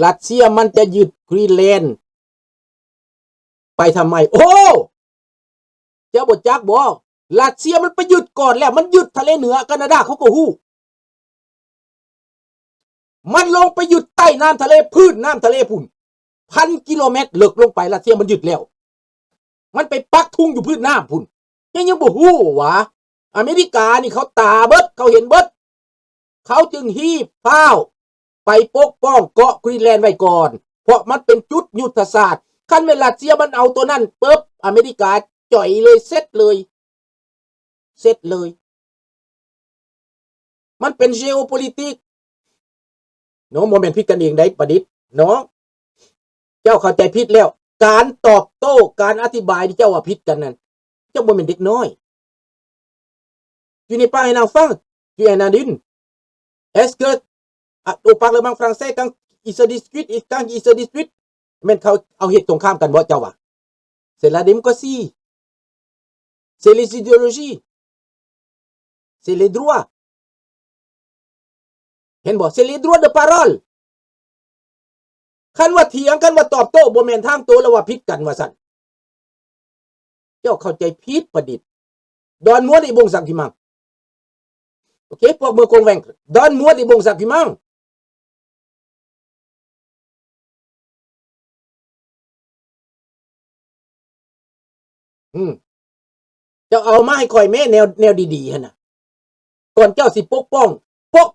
ຣັດເຊຍມັນຈະຍຶດກຣີນແລນໄປທຳໄມ? ໂອ້ ເຈົ້າບໍ່ຈັກບໍ? ຣັດເຊຍມັນໄປຍຶດກ່ອນແລ້ວ, ມັນຍຶດທະເລເໜືອ, ການາດາເຂົາກໍຮູ້. ມັນລົງໄປຍຶດໃຕ້ນ້ຳທະເລ, ພື້ນນ້ຳທະເລພຸ້ນ ພັນກິໂລແມັດເລິກລົງໄປ, ຣັດເຊຍມັນຍຶດແລ້ວ. ມັນໄປປັກທຸງຢູ່ພື້ນນ້ຳພຸ້ນ, ຍັງ ຍັງບໍ່ຮູ້ຫວາ? ອາເມລິການີ້ເຂົາຕາເບິດ, ເຂົາເຫັນເບິດ, ເຂົາຈຶ່ງຮີບຟ້າວໄປປົກປ້ອງເກາະກຣີນແລນໄວ້ກ່ອນ, ເພາະມັນເປັນຈຸດຍຸດທະສາດ. ຄັນແມ່ນຣັດເຊຍມັນເອົາຕົວນັ້ນປຶບ, ອາເມລິກາຈ່ອຍເລີຍ, ເສັດເລີຍ, ເສັດເລີຍ. ມັນເປັນ geopolitics ເນາະ, ບໍ່ແມ່ນຜິດກັນເອງໃດ໋ ປະດິດເນາະ. ເຈົ້າເຂົ້າໃຈຜິດແລ້ວ. ການຕອບໂຕ້, ການອະທິບາຍທີ່ເຈົ້າວ່າຜິດກັນນັ້ນ, ເຈົ້າບໍ່ແມ່ນເດັກນ້ອຍ. Tu n'es pas un enfant, tu es un adulte. Est-ce que, ah, au parlement français, quand ils se discutent, quand ils se disputent, ແມ່ນເຂົາເອົາເຮັດສົງຄາມກັນບໍ່ ເຈົ້າວ່າ? C'est la démocratie. C'est les idéologies. C'est les droits. ເຫັນບໍ່? C'est les droits de parole. ຄັນວ່າຖຽງ, ຄັນວ່າຕອບໂຕ້, ບໍ່ແມ່ນທາງໂຕ ແລ້ວວ່າຜິດກັນວ່າຊັ້ນ. ເຈົ້າເຂົ້າໃຈຜິດປະດິດ. Donne-moi des bons arguments. OK, ພວກເມືອງກົງແວງ, donne-moi des bons arguments. ອືມ ເຈົ້າເອົາມາໃຫ້ຂ້ອຍແມ້ ແນວ ແນວດີໆຫັ້ນນະ, ກ່ອນເຈົ້າຊິປົກປ້ອງ, ປົກ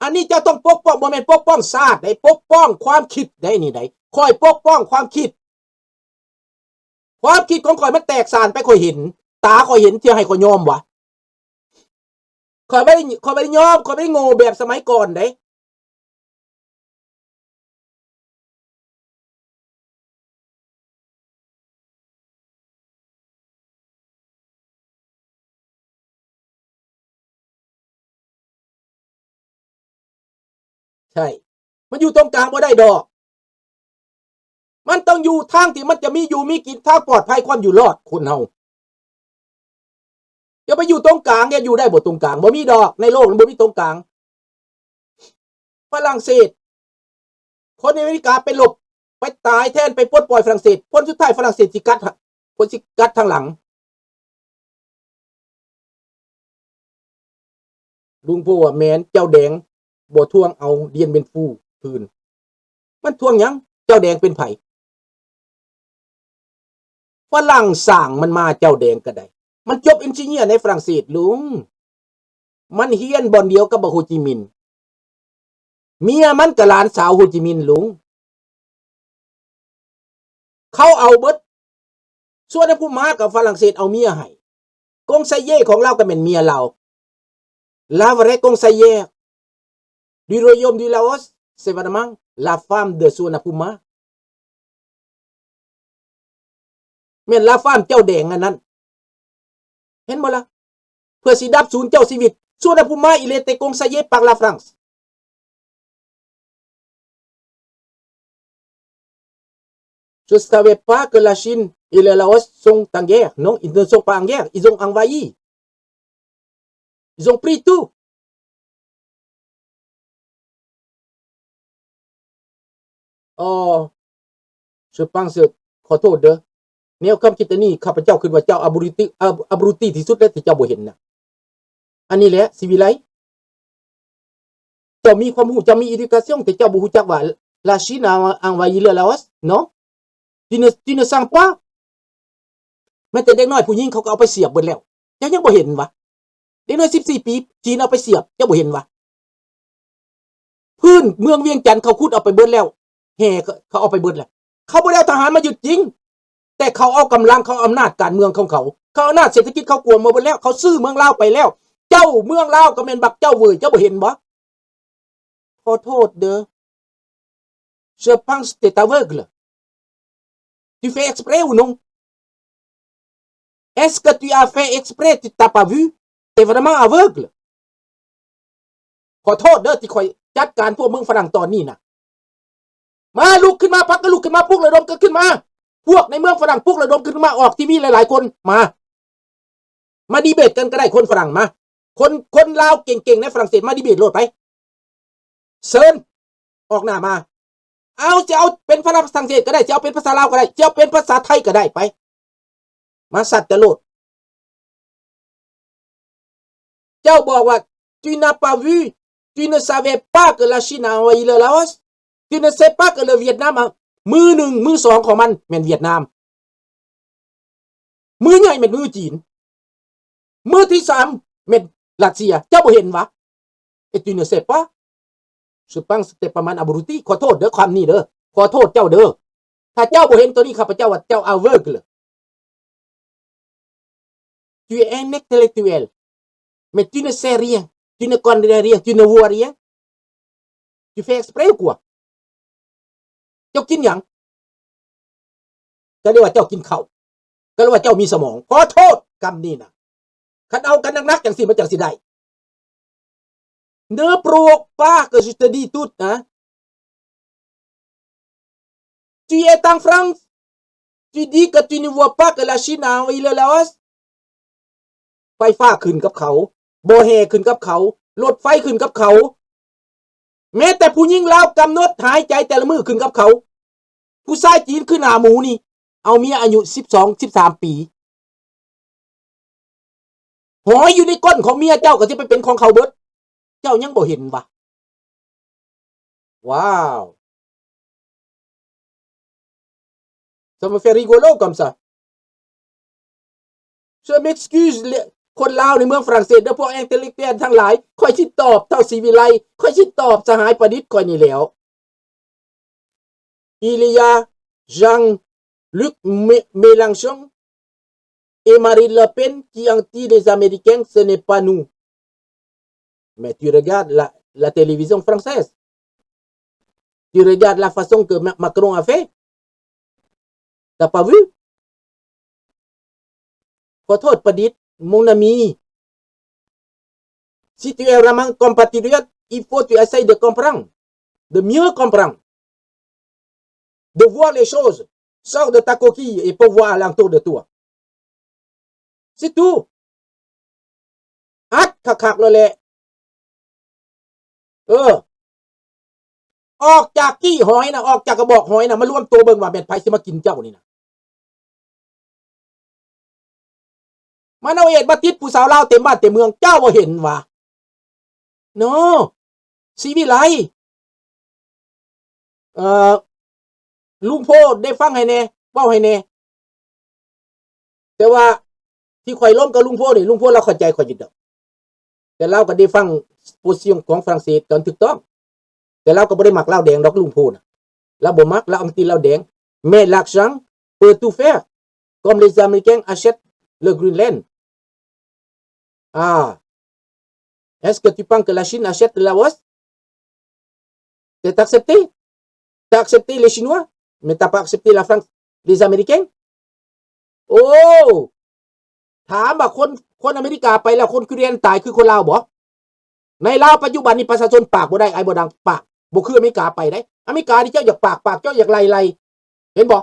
ອັນນີ້ເຈົ້າຕ້ອງປົກປ້ອງ, ບໍ່ແມ່ນປົກປ້ອງຊາດໃດ, ປົກປ້ອງຄວາມຄິດໃດນີ້ໃດ. ຂ້ອຍປົກປ້ອງຄວາມຄິດ. ຄວາມຄິດຂອງຂ້ອຍມັນແຕກສານໄປ, ຂ້ອຍເຫັນ, ຕາຂ້ອຍເຫັນ, ຊິໃຫ້ຂ້ອຍຍອມຫວາ? ຂ້ອຍບໍ່ໄດ້ ຂ້ອຍບໍ່ໄດ້ຍອມ, ຂ້ອຍບໍ່ໄດ້ໂງ່ແບບສະໄໝກ່ອນເດ້. ໃຊ່ ມັນຢູ່ຕົງກາງບໍ່ໄດ້ດອກ. ມັນຕ້ອງຢູ່ທາງທີ່ມັນຈະມີຢູ່ມີກິນ, ທາງປອດໄພ, ຄວາມຢູ່ລອດຄົນເຮົາ. ຢ່າໄປຢູ່ຕົງກາງ, ຢ່າຢູ່ໄດ້ບໍ່ຕົງກາງ, ບໍ່ມີດອກ, ໃນໂລກນີ້ບໍ່ມີຕົງກາງ. ຝຣັ່ງເສດ, ຄົນອາເມລິກາໄປລົບ, ໄປຕາຍແທນໄປປົດປ່ອຍຝຣັ່ງເສດ, ຜົນສຸດທ້າຍຝຣັ່ງເສດຊິກັດ, ເພິ່ນຊິກັດທາງຫຼັງ. ລຸງໂພວ່າ ແມ່ນ ເຈົ້າແດງບໍ່ທວງເອົາດຽນເບນຟູຄືນ. ມັນທວງຫຍັງ? ເຈົ້າແດງເປັນໃຜ? ຝຣັ່ງສ້າງມັນມາ, ເຈົ້າແດງກໍໄດ້. ມັນຈົບເອັນຈິເນຍໃນຝຣັ່ງເສດ, ລຸງ. ມັນຮຽນບ່ອນດຽວກັບບັກໂຮຈິມິນ. ເມຍມັນກໍຫຼານສາວໂຮຈິມິນ, ລຸງ. ເຂົາເອົາເບິດ. ສຸວັນນະພູມາກັບຝຣັ່ງເສດເອົາເມຍໃຫ້. ກົງໄຊເຢຂອງລາວກໍແມ່ນເມຍລາວ. La vraie conseillère du royaume du Laos, c'est vraiment la femme de Suvarnabhuma. ແມ່ນ la femme ເຈົ້າແດງອັນນັ້ນ. ເຫັນບໍ່ລະ? ເພື່ອຊິດັບສູນເຈົ້າຊີວິດ. Suvarnabhuma, il était conseillé par la France. Je savais pas que la Chine et le Laos sont en guerre. Non, ils ne sont pas en guerre. Ils ont envahi. Ils ont pris tout. ອໍ je pense, ຂໍໂທດເດີ, ແນວຄວາມຄິດອັນນີ້ ຂ້າພະເຈົ້າຄິດວ່າເຈົ້າອາບຣູຕີ ອາ ອາບຣູຕີທີ່ສຸດແລ້ວ ທີ່ເຈົ້າບໍ່ເຫັນນະ. ອັນນີ້ແຫຼະ ຊິວິໄລ. ເຈົ້າມີຄວາມຮູ້, ເຈົ້າມີ éducation, ແຕ່ເຈົ້າບໍ່ຮູ້ຈັກວ່າ la Chine a envahi le Laos, non? Tu ne, tu ne sens pas? ແມ້ແຕ່ເດັກນ້ອຍຜູ້ຍິງເຂົາກໍເອົາໄປສຽບເບິດແລ້ວ. ເຈົ້າຍັງບໍ່ເຫັນຫວາ? ເດັກນ້ອຍສິບສີ່ປີ ຈີນເອົາໄປສຽບ, ເຈົ້າບໍ່ເຫັນຫວາ? ພື້ນເມືອງວຽງຈັນເຂົາຂຸດເອົາໄປເບິດແລ້ວ, ແຮ່ເຂົາເອົາໄປເບິດແລ້ວ. ເຂົາບໍ່ໄດ້ເອົາທະຫານມາຍຶດຈິງ, ແຕ່ເຂົາເອົາກຳລັງ, ເຂົາເອົາອຳນາດການເມືອງຂອງເຂົາ, ເຂົາເອົາອຳນາດເສດຖະກິດເຂົາກວມມາເບິດແລ້ວ, ເຂົາຊື້ເມືອງລາວໄປແລ້ວ. ເຈົ້າ ເມືອງລາວກໍແມ່ນບັກເຈົ້າເວີຍ, ເຈົ້າບໍ່ເຫັນບໍ່? ຂໍໂທດເດີ. Je pense que tu es aveugle. Tu fais exprès ou non? Est-ce que tu as fait exprès, tu t'as pas vu? Tu es vraiment aveugle. ຂໍໂທດເດີ ທີ່ຂ້ອຍຈັດການພວກເມືອງຝຣັ່ງຕອນນີ້ນະ. ມາ ລຸກຂຶ້ນມາ, ພັກກັນລຸກຂຶ້ນມາ, ປຸກລະດົມກັນຂຶ້ນມາ. ພວກໃນເມືອງຝຣັ່ງ ປຸກລະດົມກັນຂຶ້ນມາ, ອອກທີວີຫຼາຍໆຄົນ ມາ. ມາດີເບດກັນກໍໄດ້ ຄົນຝຣັ່ງມາ, ຄົນ ຄົນລາວເກັ່ງໆໃນຝຣັ່ງເສດ ມາດີເບດໂລດໄປ. ເຊີນ ອອກໜ້າມາ. ເອົາ ຊິເອົາເປັນພາສາຝຣັ່ງເສດກໍໄດ້ ຊິເອົາເປັນພາສາລາວກໍໄດ້ ຊິເອົາເປັນພາສາໄທກໍໄດ້ ໄປ ມາຊັດກັນໂລດ. ເຈົ້າບອກວ່າ Tu n'as pas vu, tu ne savais pas que la Chine a envahi le Laos, tu ne sais pas que le Vietnam a ມືໜຶ່ງ ມືສອງຂອງມັນແມ່ນຫວຽດນາມ, ມືໃຫຍ່ແມ່ນມືຈີນ, ມືທີສາມແມ່ນຣັດເຊຍ. ເຈົ້າບໍ່ເຫັນຫວາ? Et tu ne sais pas? Je pense que ປະມານ abruti. ຂໍໂທດເດີ ຄຳນີ້ເດີ ຂໍໂທດເຈົ້າເດີ. ຖ້າເຈົ້າບໍ່ເຫັນໂຕນີ້ ຂ້າພະເຈົ້າວ່າເຈົ້າ aveugle. Tu es un intellectuel, mais tu ne sais rien, tu ne connais rien, tu ne vois rien. Tu fais exprès ou quoi? ເຈົ້າກິນຫຍັງ? ກໍເລີຍວ່າເຈົ້າກິນເຂົ້າ ກໍເລີຍວ່າເຈົ້າມີສະໝອງ. ຂໍໂທດ ຄຳນີ້ນະ ຄັນເອົາກັນໜັກໆ ຈັ່ງຊີ້ມັນຈັ່ງຊິໄດ້. Ne provoque pas que je te dis tout, hein. Tu es en France, tu dis que tu ne vois pas que la Chine a envahi le Laos. ໄຟຟ້າຂຶ້ນກັບເຂົາ, ບໍ່ແຮ່ຂຶ້ນກັບເຂົາ, ລົດໄຟຂຶ້ນກັບເຂົາ, ແມ້ແຕ່ຜູ້ຍິງລາວກຳນົດຫາຍໃຈແຕ່ລະມື້ຂຶ້ນກັບເຂົາ. ຜູ້ຊາຍຈີນຄືໜ້າໝູນີ້ ເອົາເມຍອາຍຸສິບສອງ ສິບສາມປີ. ຫອຍຢູ່ໃນກົ້ນຂອງເມຍເຈົ້າກໍຊິໄປເປັນຂອງເຂົາເບິດ. ເຈົ້າຍັງບໍ່ເຫັນຫວາ? ວ້າວ Ça me fait rigoler comme ça. Je m'excuse ຄົນລາວໃນເມືອງຝຣັ່ງເສດເດີ ພວກ intellectuel ທັງຫຼາຍ. ຂ້ອຍຊິຕອບເຈົ້າ ສີວິໄລ, ຂ້ອຍຊິຕອບສະຫາຍປະດິດຂ້ອຍນີ້ແຫຼ້ວ. Il y a Jean-Luc Mé-, Mélenchon et Marine Le Pen qui ont dit les Américains, ce n'est pas nous. Mais tu regardes la, la télévision française. Tu regardes la façon que Ma-, Macron a fait. T'as pas vu? ຂໍໂທດປະດິດ mon ami. Si tu es vraiment compatriote, il faut tu essayes de comprendre, de mieux comprendre, de voir les choses, sors de ta coquille et pour voir alentour de toi. C'est tout. ອັດຄັກໆ ໂລດແຫຼະ. ເອີ ອອກຈາກກີ້ຫອຍນະ, ອອກຈາກກະບອກຫອຍນະ, ມາລວມໂຕເບິ່ງວ່າແມ່ນໃຜຊິມາກິນເຈົ້ານີ້ນະ. ມັນເອົາເອດມາຕິດຜູ້ສາວລາວເຕັມບ້ານເຕັມເມືອງ, ເຈົ້າບໍ່ເຫັນຫວາ? ເນາະ ສີວິໄລ. ເອີ ລຸງໂພໄດ້ຟັງໃຫ້ແດ່, ເວົ້າໃຫ້ແດ່. ແຕ່ວ່າທີ່ຂ້ອຍລົມກັບລຸງໂພນີ້, ລຸງໂພລາວເຂົ້າໃຈຂ້ອຍຢູ່ດອກ. ແຕ່ລາວກໍໄດ້ຟັງໂປຊິຊັນຂອງຝຣັ່ງເສດກັນຖືກຕ້ອງ. ແຕ່ລາວກໍບໍ່ໄດ້ມັກລາວແດງດອກ, ລຸງໂພນະ. ລາວບໍ່ມັກ, ລາວອັງຕິລາວແດງ. Mais l'argent peut tout faire, comme les Américains achètent le Greenland. Ah, est-ce que tu penses que la Chine achète le Laos? T'as accepté? T'as accepté les Chinois, mais t'as pas accepté la France, les Américains. ໂອ້ ຖາມວ່າຄົນ ຄົນອາເມລິກາໄປແລ້ວ ຄົນ Greenland ຕາຍຄືຄົນລາວບໍ່? ໃນລາວປັດຈຸບັນນີ້ປະຊາຊົນປາກບໍ່ໄດ້, ໄອບໍ່ດັງປາກ, ບໍ່ຄືອາເມລິກາໄປໄດ໋. ອາເມລິການີ້ເຈົ້າຢາກປາກ, ປາກເຈົ້າຢາກໄລ່, ໄລ່. ເຫັນບໍ່?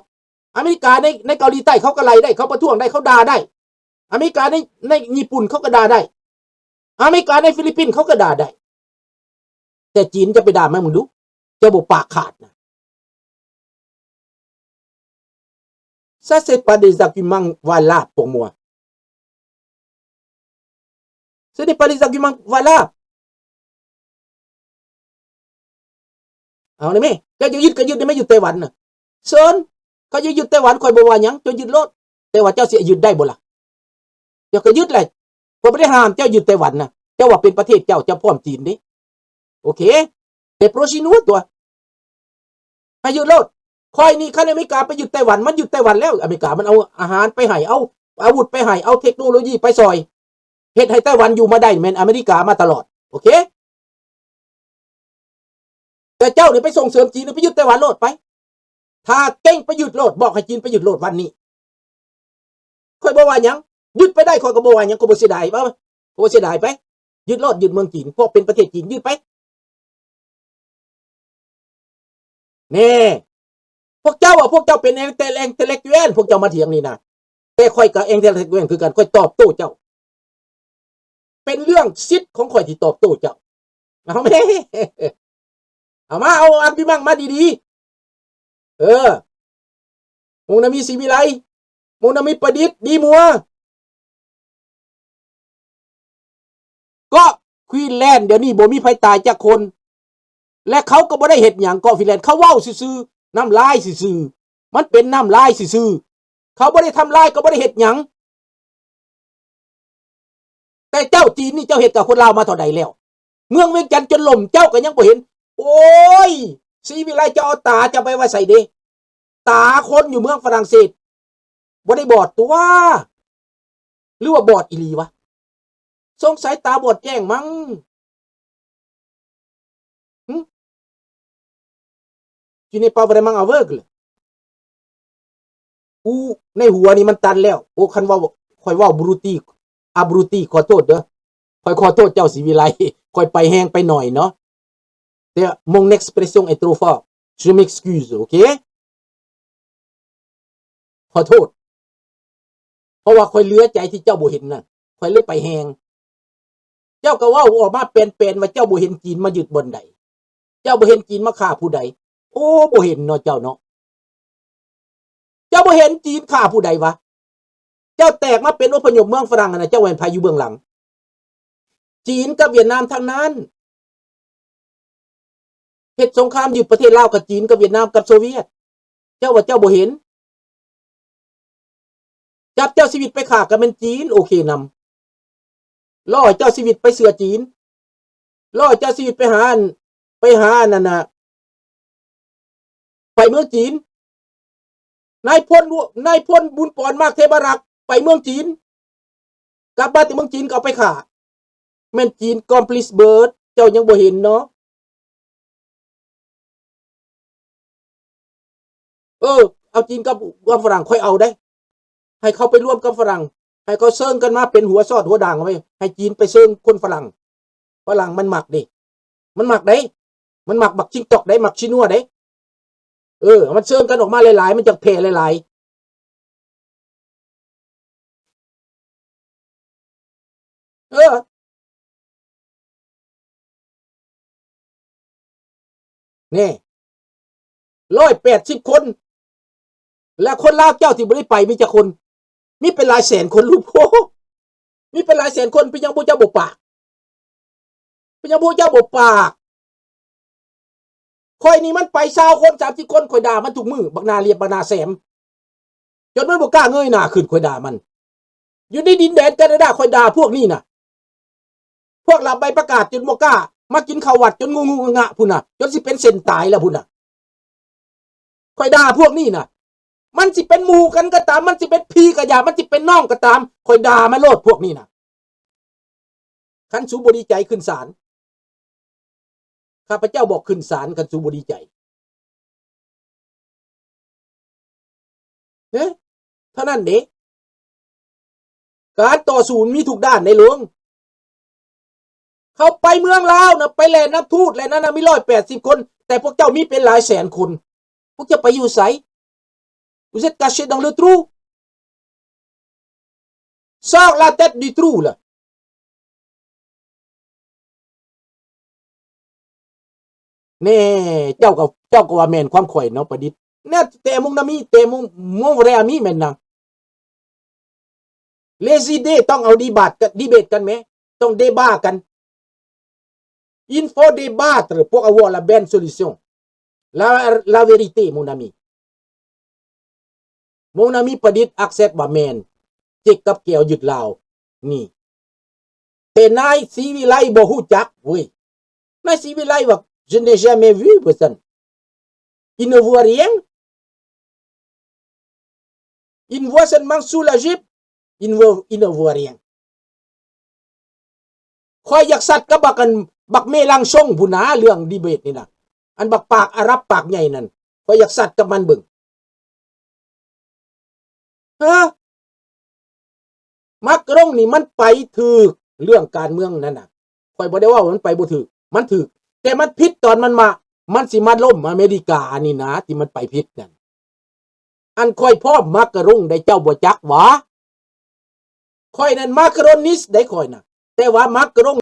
ອາເມລິກາໃນ ໃນເກົາຫຼີໃຕ້ເຂົາກໍໄລ່ໄດ້, ເຂົາປະທ້ວງໄດ້, ເຂົາດ່າໄດ້. ອາເມລິກາໃນ ໃນຍີ່ປຸ່ນເຂົາກໍດ່າໄດ້. ອາເມລິກາໃນຟີລິບປິນເຂົາກໍດ່າໄດ້. ແຕ່ຈີນຈະໄປດ່າມັນເບິ່ງດູ, ເຈົ້າບໍ່ປາກຂາດນະ. Ça, c'est pas des arguments valables pour moi. Ce n'est pas des arguments valables. ເອົາໄດ້ແມ? ເຈົ້າຢາກຍຶດກໍຍຶດໄດ້ແມ, ຍຶດໄຕ້ຫວັນນະ. ເຊີນ, ເຂົາຢາກຍຶດໄຕ້ຫວັນ, ຂ້ອຍບໍ່ວ່າຫຍັງ, ເຈົ້າຍຶດໂລດ. ແຕ່ວ່າເຈົ້າຊິຍຶດໄດ້ບໍ່ລະ? ເຈົ້າກໍຍຶດແຫຼະ. ຂ້ອຍບໍ່ໄດ້ຫ້າມເຈົ້າຍຶດໄຕ້ຫວັນນະ. ເຈົ້າວ່າເປັນປະເທດເຈົ້າ, ເຈົ້າພ້ອມຈີນເດ້. ໂອເຄ. ແຕ່ໂປຣຊີໂນຕົວະ ໃຫ້ຍຶດໂລດ. ຂ້ອຍນີ້ ຄັນອາເມລິກາໄປຍຶດໄຕ້ຫວັນ, ມັນຍຶດໄຕ້ຫວັນແລ້ວ. ອາເມລິກາມັນເອົາອາຫານໄປໃຫ້, ເອົາອາວຸດໄປໃຫ້, ເອົາເທັກໂນໂລຢີໄປຊ່ອຍ, ເຮັດໃຫ້ໄຕ້ຫວັນຢູ່ມາໄດ້ ແມ່ນອາເມລິກາມາຕະຫຼອດ. ໂອເຄ. ແຕ່ເຈົ້ານີ້ໄປສົ່ງເສີມຈີນ, ໄປຍຶດໄຕ້ຫວັນໂລດໄປ. ຖ້າເກັ່ງໄປຍຶດໂລດ, ບອກໃຫ້ຈີນໄປຍຶດໂລດວັນນີ້. ຂ້ອຍບໍ່ວ່າຫຍັງ, ຍຶດໄປໄດ້ຂ້ອຍກໍບໍ່ວ່າຫຍັງ, ຂ້ອຍບໍ່ເສຍດາຍ, ເວົ້າ, ຂ້ອຍບໍ່ເສຍດາຍໄປ. ຍຶດໂລດ, ຍຶດເມືອງຈີນ, ເພາະເປັນປະເທດຈີນ, ຍຶດໄປ. ແນ່ ພວກເຈົ້າວ່າພວກເຈົ້າເປັນ intellectual, ພວກເຈົ້າມາຖຽງນີ້ນະ. ແຕ່ຂ້ອຍກໍ intellectual ຄືກັນ, ຂ້ອຍຕອບໂຕ້ເຈົ້າ. ເປັນເລື່ອງສິດຂອງຂ້ອຍທີ່ຕອບໂຕ້ເຈົ້າ. ເອົາແມ, ເອົາມາ, ເອົາ argument ມາດີ ເອີ ມົງນາມີ ສີວິໄລ ມົງນາມີ ປະດິດ ດີມົວ. ເກາະຄວີນແລນ ດຽວນີ້ບໍ່ມີໃຜຕາຍຈັກຄົນ ແລະ ເຂົາກໍບໍ່ໄດ້ເຮັດຫຍັງ. ເກາະຄວີນແລນ ເຂົາເວົ້າຊື່ໆ ນ້ຳລາຍຊື່ໆ ມັນເປັນນ້ຳລາຍຊື່ໆ ເຂົາບໍ່ໄດ້ທຳລາຍ ກໍບໍ່ໄດ້ເຮັດຫຍັງ. ແຕ່ເຈົ້າຈີນນີ້ ເຈົ້າເຮັດກັບຄົນລາວມາເທົ່າໃດແລ້ວ? ເມືອງວຽງຈັນຈົນຫຼົ່ມ ເຈົ້າກໍຍັງບໍ່ເຫັນ. ໂອ້ຍ ສີວິໄລ ເຈົ້າເອົາຕາເຈົ້າໄປໄວ້ໃສເດ? ຕາຄົນຢູ່ເມືອງຝຣັ່ງເສດ ບໍ່ໄດ້ບອດຕົວະ ຫຼືວ່າບອດອີ່ຫຼີວະ? ສົງໄສຕາບອດແຈ້ງມັງ. ຫຶ? Tu n'es pas vraiment aveugle. ອູ ໃນຫົວນີ້ມັນຕັນແລ້ວ. ໂອ້ ຄັນເວົ້າ ຂ້ອຍເວົ້າ abruti abruti ຂໍໂທດເດີ. ຂ້ອຍຂໍໂທດເຈົ້າ ສີວິໄລ ຂ້ອຍໄປແຮງໄປໜ້ອຍເນາະ. ແຕ່ mon expression est trop fort. Je m'excuse, ok? ຂໍໂທດ ເພາະວ່າຂ້ອຍເຫຼືອໃຈທີ່ເຈົ້າບໍ່ເຫັນນະ ຂ້ອຍເລີຍໄປແຮງ. ເຈົ້າກໍເວົ້າອອກມາແປນໆ ວ່າເຈົ້າບໍ່ເຫັນຈີນມາຍຶດບ່ອນໃດ, ເຈົ້າບໍ່ເຫັນຈີນມາຂ້າຜູ້ໃດ. ໂອ້ ບໍ່ເຫັນເນາະເຈົ້າເນາະ. ເຈົ້າບໍ່ເຫັນຈີນຂ້າຜູ້ໃດວະ? ເຈົ້າແຕກມາເປັນອົບພະຍົບເມືອງຝຣັ່ງຫັ້ນນະ, ເຈົ້າແມ່ນໃຜຢູ່ເບື້ອງຫຼັງ? ຈີນກັບຫວຽດນາມທັງນັ້ນ. ເຮັດສົງຄາມຍຶດປະເທດລາວກັບຈີນກັບຫວຽດນາມກັບໂຊວຽດ. ເຈົ້າວ່າເຈົ້າບໍ່ເຫັນ? ຈັບເຈົ້າຊີວິດໄປຂ້າກໍແມ່ນຈີນໂອເຄນຳ. ລໍໃຫ້ເຈົ້າຊີວິດໄປເຊື່ອຈີນ. ລໍໃຫ້ເຈົ້າຊີວິດໄປຫາອັນ ໄປຫາອັນນັ້ນນະ ໄປເມືອງຈີນ. ນາຍພົນ ນາຍພົນບຸນປອນ ມາກເທບາລັກ ໄປເມືອງຈີນ. ກັບມາແຕ່ເມືອງຈີນກໍເອົາໄປຂ້າ. ແມ່ນຈີນຄອມພລິຊເບີດ ເຈົ້າຍັງບໍ່ເຫັນເນາະ. ເອີ ເອົາຈີນກັບ ກັບຝຣັ່ງ ຂ້ອຍເອົາເດ້. ໃຫ້ເຂົາໄປລວມກັບຝຣັ່ງ ໃຫ້ເຂົາເຊີງກັນມາເປັນຫົວຊອດຫົວດ່າງເອົາໄວ້ ໃຫ້ຈີນໄປເຊີງຄົນຝຣັ່ງ. ຝຣັ່ງມັນມັກເດ້ ມັນມັກເດ້ ມັນມັກບັກຊິງຕອກເດ້ ມັກຊິນົວເດ້. ເອີ ມັນເຊີງກັນອອກມາຫຼາຍໆ ມັນຈັກແຜ່ຫຼາຍໆ. ເອີ ແນ່ ຮ້ອຍແປດສິບຄົນ ແລ້ວຄົນລາວເຈົ້າທີ່ບໍ່ໄດ້ໄປມີຈັກຄົນ? ມີເປັນຫຼາຍແສນຄົນລູກໂພ. ມີເປັນຫຼາຍແສນຄົນ ເປັນຫຍັງພວກເຈົ້າບໍ່ປາກ? ເປັນຫຍັງພວກເຈົ້າບໍ່ປາກ? ຂ້ອຍນີ້ມັນໄປຊາວຄົນ ສາມສິບຄົນ ຂ້ອຍດ່າມັນທຸກມື້ ບັກໜ້າຫຼຽບ ບັກໜ້າແສມ ຈົນມັນບໍ່ກ້າເງີຍໜ້າຂຶ້ນ ຂ້ອຍດ່າມັນ. ຢູ່ໃນດິນແດນການາດາ ຂ້ອຍດ່າພວກນີ້ນະ. ພວກລັບໃບປະກາດຈົນບໍ່ກ້າ ມາກິນເຂົ້າວັດຈົນງຸງງະພຸ້ນນະ ຈົນຊິເປັນເສັ້ນຕາຍແລ້ວພຸ້ນນະ. ຂ້ອຍດ່າພວກນີ້ນະ. ມັນຊິເປັນໝູ່ກັນກໍຕາມ, ມັນຊິເປັນພີ່ກໍຢ່າ, ມັນຊິເປັນນ້ອງກໍຕາມ, ຂ້ອຍດ່າມາໂລດພວກນີ້ນະ. ຄັນສູບໍ່ດີໃຈຂຶ້ນສານ. ຂ້າພະເຈົ້າບອກຂຶ້ນສານ ຄັນສູບໍ່ດີໃຈ. ເອີ ເທົ່ານັ້ນເດ້. ການຕໍ່ສູ້ມີທຸກດ້ານໃດຫຼວງ. ເຂົາໄປເມືອງລາວນະ ໄປແລ່ນນຳທູດແລ່ນນັ້ນນະ ມີຮ້ອຍແປດສິບຄົນ, ແຕ່ພວກເຈົ້າມີເປັນຫຼາຍແສນຄົນ. ພວກເຈົ້າໄປຢູ່ໃສ? Vous êtes caché dans le trou. Sors la tête du trou là. ແນ່ ເຈົ້າກໍ ເຈົ້າກໍວ່າແມ່ນຄວາມຂ້ອຍເນາະ ປະດິດ. ແນ່ t'es mon ami, t'es mon, mon vrai ami maintenant. Les idées ຕ້ອງເອົາດີບາດກັນ debate ກັນແມ ຕ້ອງ débat ກັນ. Il faut débattre pour avoir la bonne solution. La, la vérité, mon ami. Mon ami ປະດິດ accept ວ່າແມ່ນ ເຈັກກັບແກວຍຶດລາວນີ້. ແຕ່ນາຍສີວິໄລບໍ່ຮູ້ຈັກເວີຍ. ນາຍສີວິໄລວ່າ Je n'ai jamais vu ວ່າຊັ້ນ. Il ne voit rien. Il voit seulement sous la jupe. Il ne voit, il ne voit rien. ຂ້ອຍຢາກສັດກັບບັກອັນ ບັກເມລັງຊົງພຸ້ນນາ ເລື່ອງ debate ນີ້ນະ. ອັນບັກປາກອາຣັບປາກໃຫຍ່ນັ້ນ ຂ້ອຍຢາກສັດກັບມັນເບິ່ງ. ຮະ? ມາກຣອງນີ້ມັນໄປຖືກເລື່ອງການເມືອງນັ້ນນະ. ຂ້ອຍບໍ່ໄດ້ເວົ້າວ່າມັນໄປບໍ່ຖືກ ມັນຖືກ ແຕ່ມັນຜິດຕອນມັນມາ ມັນຊິມາລົ້ມອາເມລິການີ້ນະ ທີ່ມັນໄປຜິດນັ້ນ. ອັນຂ້ອຍພ້ອມມາກຣອງໄດ໋ ເຈົ້າບໍ່ຈັກຫວາ? ຂ້ອຍນັ້ນມາກຣອນິສໄດ໋ຂ້ອຍນະ ແຕ່ວ່າມາກຣອງ